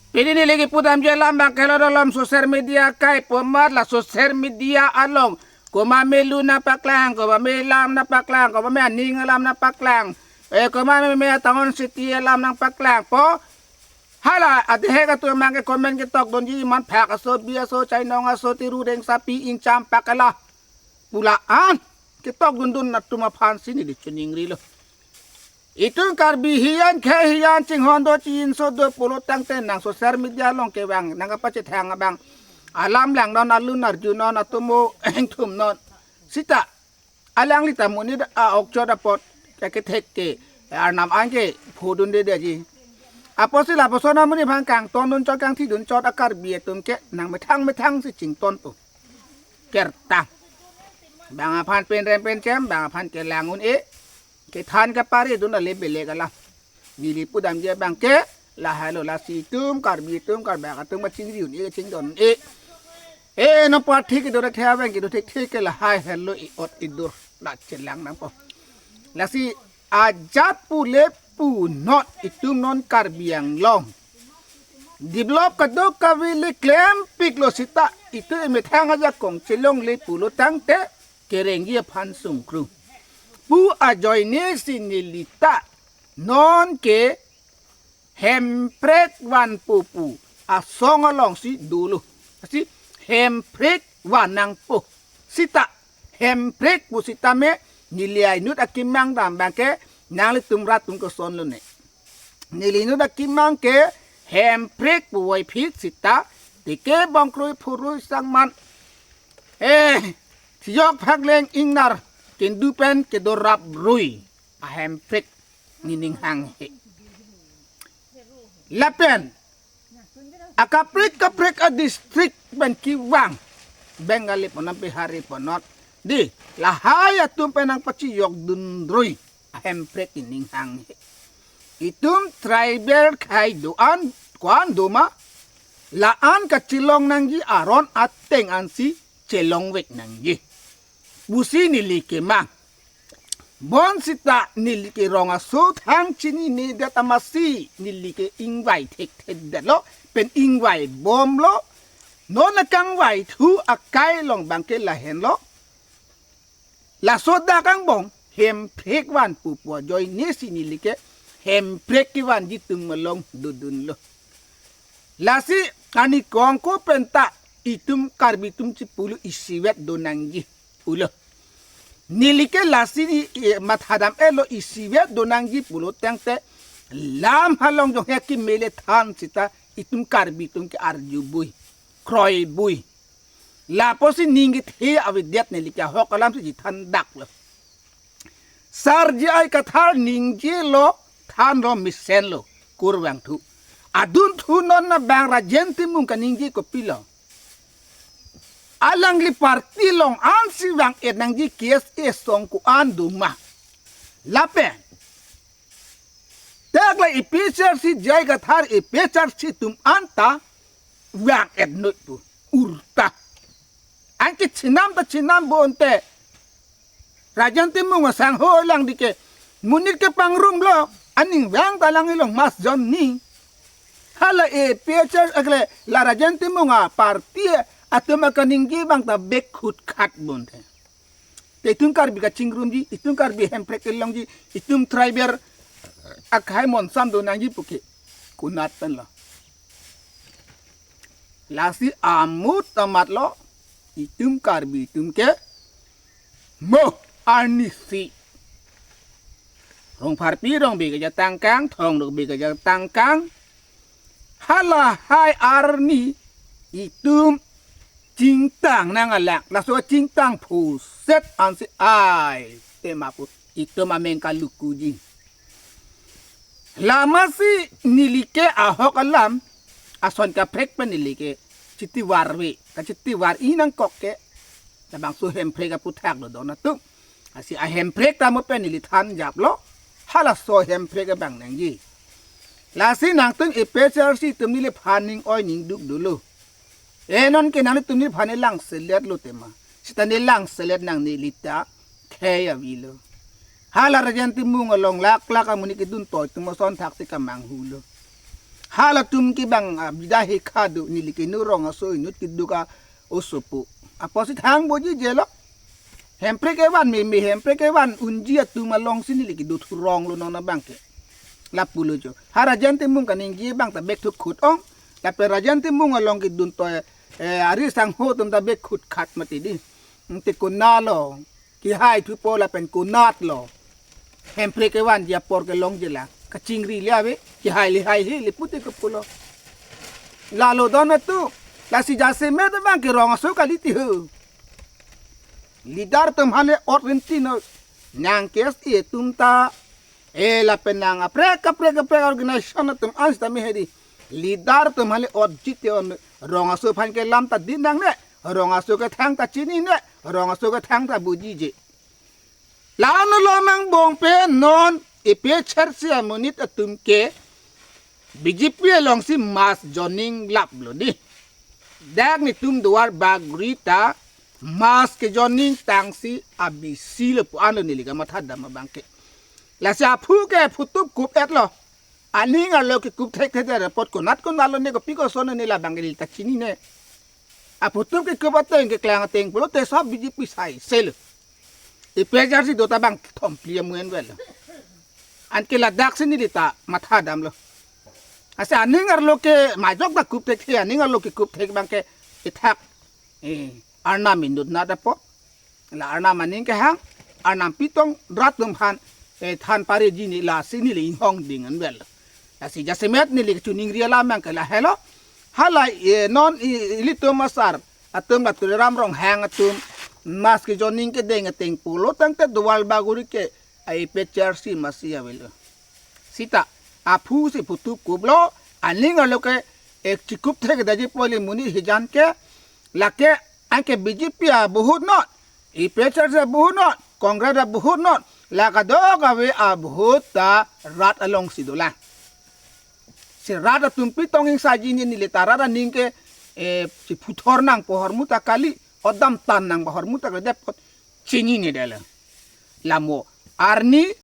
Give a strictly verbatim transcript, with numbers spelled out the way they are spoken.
Pini neli kipudamji alam abang ke lo, dolom social media akai pu amat, la social media along komat me alu nangpaklang, komat me alam nangpaklang, komat me aning alam nangpaklang, eh, komat me, me town city alam nangpaklangpo. Hala adihek atum abang ke comment ketokdunji, man phak aso, bi aso, chainong aso, tiru reng sapi ingcham pakala pu la-an ketokdundun atum aphansi neli chiningrilo. Itum Karbi hiyan khei hiyan chinghon do, chinso do pulo tangte nang social media along kevang nangkapachethang abang alam langnon, alun arjunon, atomo engthumnon. Sita alangli ta monit a-okchot apot ke kethek ke arnam an ke phodundedetji. Apotsi lapuson amonit aphan kangtondunchot, kangthidunchot a-Karbi atum ke nang methang methangsi chingtonpo. Kertang. Bang aphan penrem penchem, bang aphan kelang un-e, kethan keparidun ale belek alam. Neli pudamji abang ke lahailo, lasi itum Karbi atum, Karbak atum kachingri un-e, kachingdon un-e. Eh, non party kedo thekthe abang kedo thekthe ke lahai helo, i-ot idur la chelang nangpo. Lasi ajat pule punon, itum non Karbi Anglong develop kadokave le klempiklo sita, itum emethang ajakong chelongle pulo tangte kerengji aphan sungkrung pu ajoinesi neli ta non ke Hemprek vanpo pu asong alongsi dolo. Lasi Hemprek van nangpo. Sita Hemprek pu sitame neli inut akemang dam abang ke nanglitum rat atum kosonlo ne. Neli inut akemang ke Hemprek pu voiphit sita, tike bongkrui phurui sangman, eh, thijok phakleng ingnar kendu pen kedo raprui a-Hemprek nening hanghe. Lapen akaprek kaprek a-district pen kevang, Bengali punon, Bihari punon, di lahai atum pen nangpachijokdunrui a-Hemprek nening hanghe. Itum tribal khei do-an, ko-an doma, la-an kachelong nangji aron ateng ansi chelongvek nangji pusi neli kemang. Bonsita neli ke rong aso thang chininedet amatsi neli ke ingvai thekthedetlo, pen ingvaibomlo. Non akangvaithu akai along abang ke lahenlo. Laso dak angbong Hemprek vanpo pu ajoinesi neli ke Hemprek kevanji atum along dodunlo. Lasi ani kongko penta itum Karbi atum chipulo isivet do nangji pulo. Neli ke lasi, eh, mathadam-etlo, isivet do nangji pulo tangte lam halong jong he kimele than sita itum Karbi atum ke arjubui, kroibui. Lapusi ning kethe avedet, neli ke ahok alamsi chethan daklo. Sar J I Kathar ningjelo, thanlo, mesenlo, kurvangthu. Adunthu non abang Rajen Timung kaningje kopilo? Alangli party along ansi vang-et nangji, K S A asong ko-an doma. Lapen dak la A P H L C, J I Kathar A P H L C atum anta vang-et noi pu urta. Anke chenam ta chenam bonte, Rajen Timung asangho lang dike, monit ke pangrumlo, aning vang ta lang ilong mas jon ni. Hala A P H L C akle la Rajen Timung aparty atum akaningje abang ta bek khut khat bonte. Te itum Karbi kachingrumji, itum Karbi Hemprek kelongji, itum tribal akhei monsam do nangji puke kunat pen lo. Lasi amut amat lo, itum Karbi atum ke mo arnisi Rongpharpi Rongbe kejatangkang, Thongdokbe kejatangkang, halahai arni itum chingtang nang alang, laso chingtang phuset ansi ai tema pu itum ameng kalukuji. Lamasi neli ke ahok alam ason kaprek pen neli ke chitivarve, kachitivar-i nangkok ke labangso Hemprek aputhak do don atum. Lasi a-Hemprek ta mo pen neli than japlo, halaso Hemprek abang nangji. Lasi nangtum A P H L C atum neliphan ning oi ning duk dolo. E non ke nangtum neliphan langseletlo tema. Sita ne langselet nang, neli ta khei avelo. Hala Rajen Timung along laklak amonit kedun toi atum ason thaksi kamanghulo. Halatum ke bang, ah, bida he khado neli ke no rong aso inut keduk a osopo. Apotsi thang boji jelo. Hemprek kevan meme, hemprek kevan unji atum alongsi neli kedo thurong lo non abang ke. Lapulo jo. Ha Rajen Timung kaningje abang ta bek thukhut ong. Lapen Rajen Timung along kedun to, eh, ari sangho atum ta bek khut khat mati di. Ante konatlo kehai thupo lapen konatlo hemprek kevanji apor kelongji la kachingri le ave, kehai le hai he le puti kepulo. Lalo don atum, lasi jasemet abang ke rong aso kali ti ho. Leader atum hale ot rinti no, nang K S A atum ta, eh, lapen nang aprek aprek aprek organization atum an sitame hedi. Leader atum hale ot jite on rong aso aphan ke lam ta din nangne, rong aso kethang ta chinine, rong aso kethang ta bujije. La-an along angbong pen non A P H L C amonit atum ke B J P alongsi mass joining laplo di. Dak netum Duar Bagori ta mass ke joining tangsi abisi lo pu anlo neli kamathadam abang ke. Lasi aphu ke phutup kup etlo. Aning arlo kekup thekthe de apot konat konatlo ne kopi koson ne labang ke neli ta chinine. Aphutup kekup ateng keklang ateng pulote sob B J P sai selo. A P H L C do ta bang thom phli amu envel. Anke ladaksi neli ta mathadamlo. Lasi aning arlo ke majok ta kup thekthe, aning arlo kekup thek abang ke ithak, eh, arnam indut nat apot. La arnam aning kehang, arnam pitong rat atum aphan, eh, than pareji ne lasi neli inghong ding envel. Lasi jasemet neli kachiningri alam abang ke lahelo. Hala, eh, non i-, ilitum asar atum la Tuliram Ronghang atum mass ke joining kedeng ateng pulo tangte Duar Bagori ke A P H L C masi avelo. Sita aphusi phutup kuplo, aning arlo ke, eh, chikup thekdetji pu le monit hijan ke, lake anke B J P abohut non, A P H L C abohut non, Congress abohut non, la kadokave abohut ta rat alongsi dolang. Si rat atum pitong ingsaji ne neli ta rat aning ke, eh, si phuthor nangpo ahormu ta kali, odam tan nangpo ahormu ta kali depot chinine delo. Lamo arni